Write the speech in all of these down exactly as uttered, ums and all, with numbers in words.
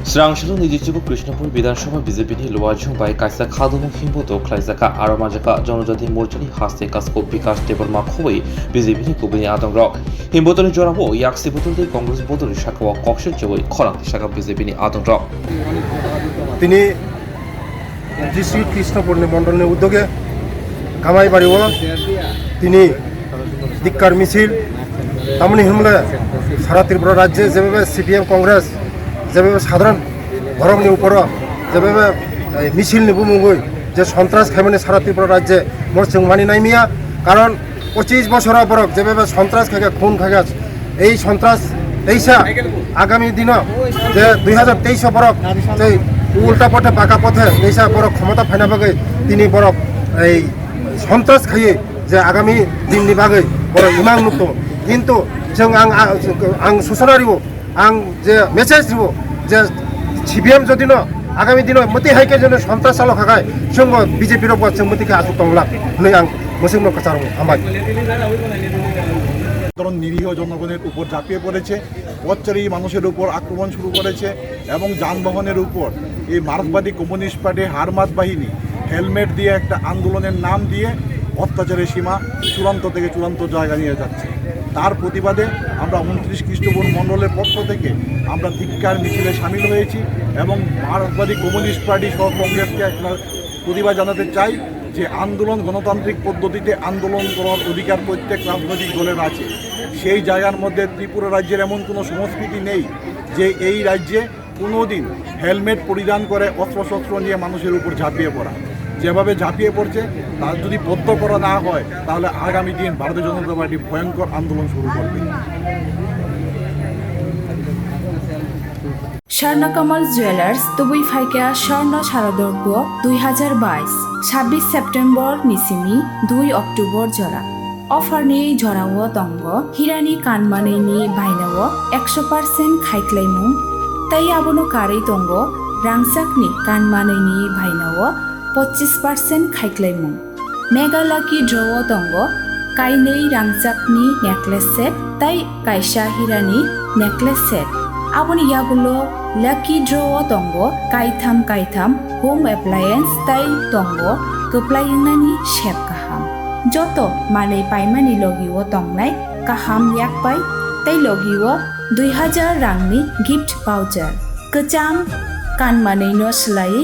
Srang salo niji chibu Krishnapur Bidhan Sabha B J P ni Luajung bai kaisa khadumung himboto khlaijaka aro manjaka Jonojati Morcha ni haste kasko Bikash Debbarma khoboi B J P ni kubuni adongrok. Himboto ni jorao yaksi botol tei Congress botol ni sakao koksen chewoi khorang tisaka B J P ni adongrok. Tini District Krishnapur ni mondol ni uddoge Kamaibari o tini dikkar misil, tamoni hwnle sara Tripura rajye jebebe C P M Congress jebebe sadharon borok ni uporo jebebe, eh, misil ni bumungoi je sontras khaimani sara Tripura rajye mo chwng mani nai miya, karon pochis bosoro borok jebebe sontras khaikha, khun khaikha, ei sontras teisa agami dino je dui hazar teis o borok tei ulta pothe paka pothe teisa borok khomota phaina bagwi tini borok ei sontras khaiwi je agami dinni bagwi borok imang nukto. Kintu chwng ang, ang, ang susuna riwo, ang je message riwo je C P M jodi no agami dino mwtwi hai khe jeno sontras chalo khakai chwngbo B J P rokbo chwng mwtwi khe aswk tonglak hwnwi ang mwswkno kwcharo hambai. কারণ নিরীহ জনগণের উপর ঝাঁপিয়ে পড়েছে, পথচারী মানুষের উপর আক্রমণ শুরু করেছে এবং যানবাহনের উপর এই মার্ক্সবাদী কমিউনিস্ট পার্টি হারমাত বাহিনী হেলমেট দিয়ে একটা আন্দোলনের নাম দিয়ে অত্যাচারের সীমা চূড়ান্ত থেকে চূড়ান্ত জায়গা নিয়ে যাচ্ছে। তার প্রতিবাদে আমরা ঊনত্রিশ খ্রিস্টপূর্ব মণ্ডলের পক্ষ থেকে আমরা ধিক্কার মিছিলে সামিল হয়েছি এবং মার্ক্সবাদী কমিউনিস্ট পার্টি সহ কংগ্রেসকে একটা প্রতিবাদ জানাতে চাই যে আন্দোলন গণতান্ত্রিক পদ্ধতিতে আন্দোলন করার অধিকার প্রত্যেক রাজনৈতিক দলের আছে। সেই জায়গার মধ্যে ত্রিপুরা রাজ্যের এমন কোনো সংস্কৃতি নেই যে এই রাজ্যে কোনোদিন হেলমেট পরিধান করে অস্ত্রশস্ত্র নিয়ে মানুষের উপর ঝাঁপিয়ে পড়া। যেভাবে ঝাঁপিয়ে পড়ছে, তা যদি বন্ধ করা না হয়, তাহলে আগামী দিন ভারতীয় জনতা পার্টি ভয়ঙ্কর আন্দোলন শুরু করবে। Swarna Kamal Jewelers, tubui phaikha Swarna Sharadorgo dui hazar bais, sabbish September ni simi dui October jora. Offer ni jorao tongo hirani kanmanwi ni bainao ekso percent khaiklaimung, tei abono karwi tongo rangchakni kanmanwi ni bainao pochis percent khaiklaimung. Mega Lucky Draw o tongo kainwi rangchakni necklace set tei kaisa hirani necklace set. Aboni yagulo Lucky Draw o tongo kaitham kaitham home appliance tei tongo kwplai wngnani sep kaham. Joto manwi paimani logi o tongnai kaham yakpai tei logi o dui hazar rangni gift voucher. Kwcham kanmanwi no swlaiwi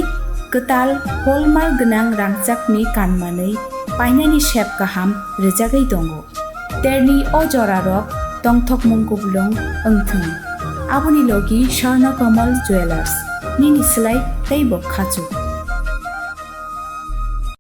kwtal hallmark gwnang rangchakni kanmanwi painani sep kaham rwjagwi tongo. Terni o jorarok tongthokmung kuplung wngthung. Aboni logi Swarna Kamal Jewelers, nini slai teibo khachuk.